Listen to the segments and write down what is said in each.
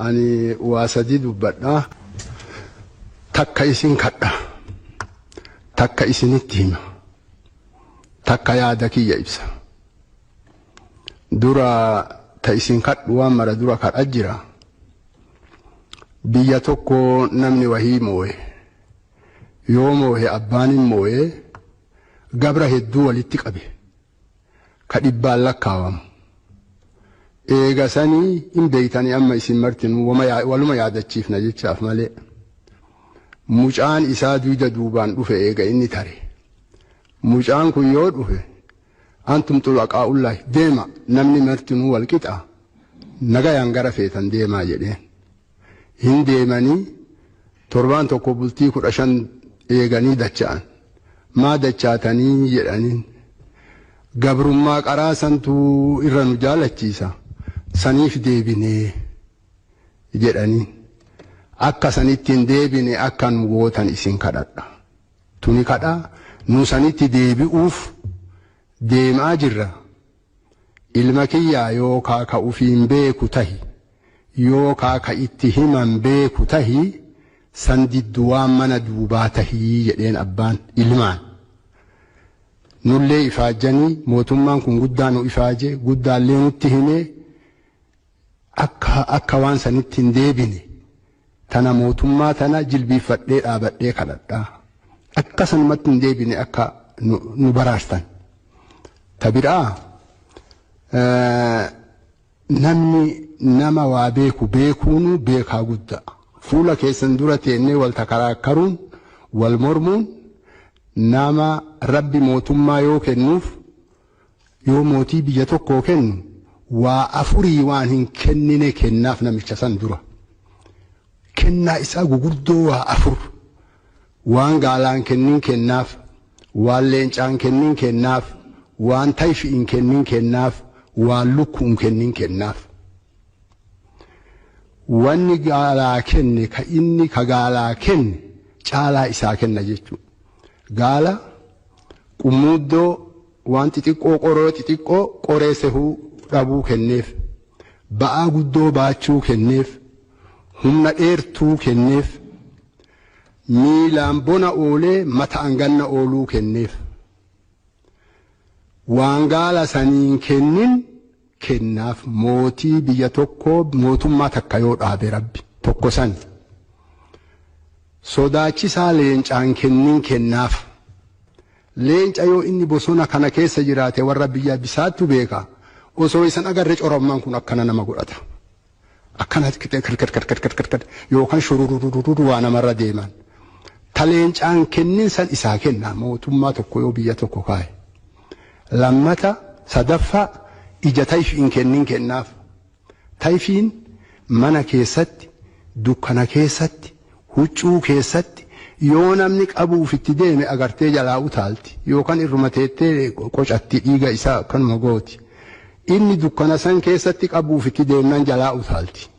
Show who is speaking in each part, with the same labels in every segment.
Speaker 1: Ani waa sadii dubbadha. Takka isin kadha. Takka isinitti hima. Takka yaada kiyya ibsa. Dura ta isin kadhu waan mara dura kadha jira. Biyya tokko namni wahii moo'e. Yoo moo'e abbaan hin moo'e gabra hedduu walitti qabe. Ka dhibbaan lakkaawamu. Eega sanii hin beeytanii amma isin martinuu waluma yaadachiifna jechaaf malee. Mucaan isaa duyda duubaan dhufe eega inni tare. Mucaan kun yoo dhufe antum xulaqaa'ullaahi deema namni martinuu wal qixa nagayaan gara feetan deemaa jedheen. Hin deemanii torbaan tokko bultii 15 eeganii dacha'an. Maa dachaatanii jedhaniin. Gabrummaa qaraa santu irra nu jaalachiisa saniif deebinee jedhaniin. Akka sanitti hin deebine akka nu gootan isin kadhadha. Tuni kadhaa nu sanitti deebi'uuf deemaa jirra. Ilma kiyyaa yookaa ka ufiin beeku tahi yookaa ka itti himan beeku tahi san diddu waan mana duubaa tahi jedheen abbaan ilmaan. Nullee ifaajjanii mootummaan kun guddaa nu ifaaje guddaallee nutti himee akka akka waan sanitti hin deebine tana mootummaa tana jilbiiffadhee dhaabadhee kadhadha. Akka sanumatti hin deebine akka nu baraartan. Ta biraa namni nama waa beeku beekuunu beekaa guddaa. Fuula keessan dura teennee wal takaraakkaruun wal mormuun nama Rabbi mootummaa yoo kennuuf yoo mootii biyya tokkoo kennu waa afurii waan hin kennine kennaaf namicha san dura. Kennaa isaa gugurdoo waa afur waan gaalaan kennin kennaaf, waan leencaan kennin kennaaf, waan tayfi'in kennin kennaaf, waan lukkuun kennin kennaaf. Wanni gaalaa kenne ka inni ka gaalaa kenne caalaa isaa kenna jechuudha. Gaala qummuuddoo waan xixiqqoo qoroo xixiqqoo qoree sehuu dhabuu kenneef, ba'aa guddoo baachuu kenneef, humna dheertuu kenneef, miilaan bona oolee mata'an ganna ooluu kenneef. Waan gaala saniin kennin kennaaf mootii biyya tokkoo mootummaa takka yoo dhaabe Rabbi tokko sani. Sodaachisaa leencaan kennin kennaaf. Leenca yoo inni bosona kana keessa jiraate warra biyya bisaattu beeka. Osoo isan agarre corommaan kun akkana nama godhata. Akkana kirkirkirkirkirkir yookaan shurururururu waa namarra deeman. Ta leencaan kennin san isaa kenna mootummaa tokko yoo biyya tokko kaa'e. Lammata sadaffaa ija tayfiin kennin kennaaf. Tayfiin mana keessatti, dukkana keessatti, huccuu keessatti yoo namni qabuuf itti deeme agartee jalaa utaalti yookaan irruma teettee qocatti dhiiga isaa akkanuma gooti. Inni dukkana san keessatti qabuuf itti deemnaan jalaa utaalti.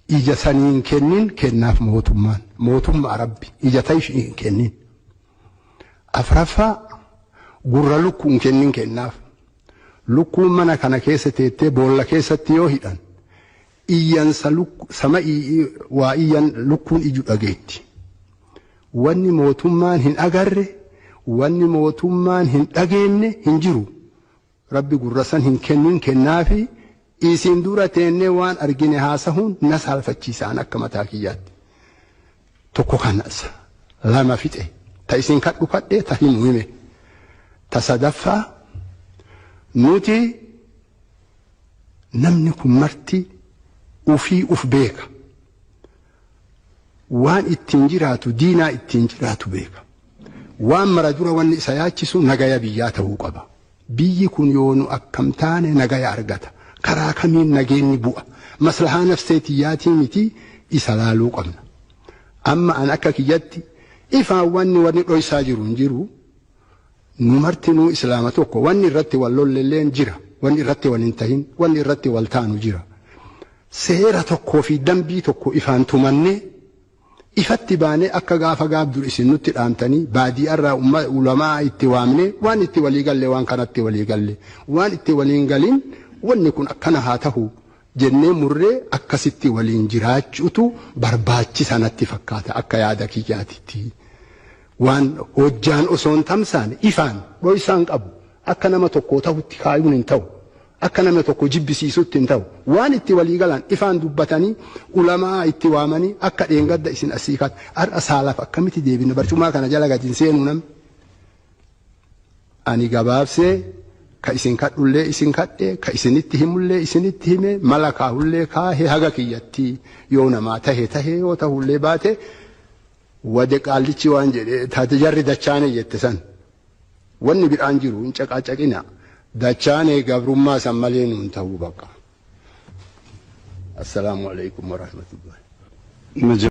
Speaker 1: Ija saniin kennin kennaaf mootummaan. Mootummaa Rabbi ija tayfiin kennin. Afraffaa gurra lukkuun kennin kennaaf. Lukkuun mana kana keessa teettee boolla keessatti yoo hidhan iyyansa sama waa iyyan lukkuun iju dhageetti. Wanni mootummaan hin agarre, wanni mootummaan hin dhageenne hin jiru. Rabbi gurra san hin kennin kennaafi isin dura teennee waan argine haasahuun na saalfachiisaan akka mataa kiyyaatti. Tokko kanas lama fixe ta isin kadhu kadhe ta himu hime. Ta sadaffaa nuti namni kun marti ufii uf beeka. Waan ittiin jiraatu diinaa ittiin jiraatu beeka. Waan mara dura wanni isa yaachisu nagaya biyyaa ta'uu qaba. Biyyi kun yoo nu akkam taane nagaya argata. Karaa kamiin nageenni bu'a. Maslahaa nafsee tiyyaatii miti isa laaluu qabna. Amma an akka kiyyatti ifaan wanni wanni dhoysaa jiru hin jiru. Nu martinuu Islaama tokko wanni irratti wal lollelleen jira. Wanni irratti wal hin tahin, wanni irratti wal taanu jira. Seera tokkoo fi dambii tokko ifaan tumannee ifatti baanee akka gaafa gaaf dur isin nutti dhaamtanii baadiyaarraa ulamaa itti waamnee waan itti walii galle waan kanatti walii galle waan itti waliin galin wanni kun akkana haa tahu Jennee murree akkasitti waliin jiraachuutu barbaachisa natti fakkaata akka yaada kiyyaatitti. Waan hojjaan osoo hin tamsaane ifaan dhoysaan qabu akka nama tokkoo tahutti kaayuun hin ta'u. Akka nama tokko jibbisiisutti hin ta'u. Waan itti walii galan ifaan dubbatanii ulamaa itti waamanii akka dheengadda isin asii kaat har'a saalaaf akkamitti deebina barcumaa kana jala gadi hin seenuu namni. Ani gabaabsee ka isin kadhullee isin kadhe ka isinitti himullee isinitti hime mala kaahullee kaahe haga kiyyatti yoo namaa tahe tahe yoo tahullee baate wade qaallichi waan jedhe taate jarri dachaane jette san wanni biraan jiru hin caqaacaqina dachaane gabrummaa san malee nuun tahuu baqa. Assalaamu alaikum warahmatullahi.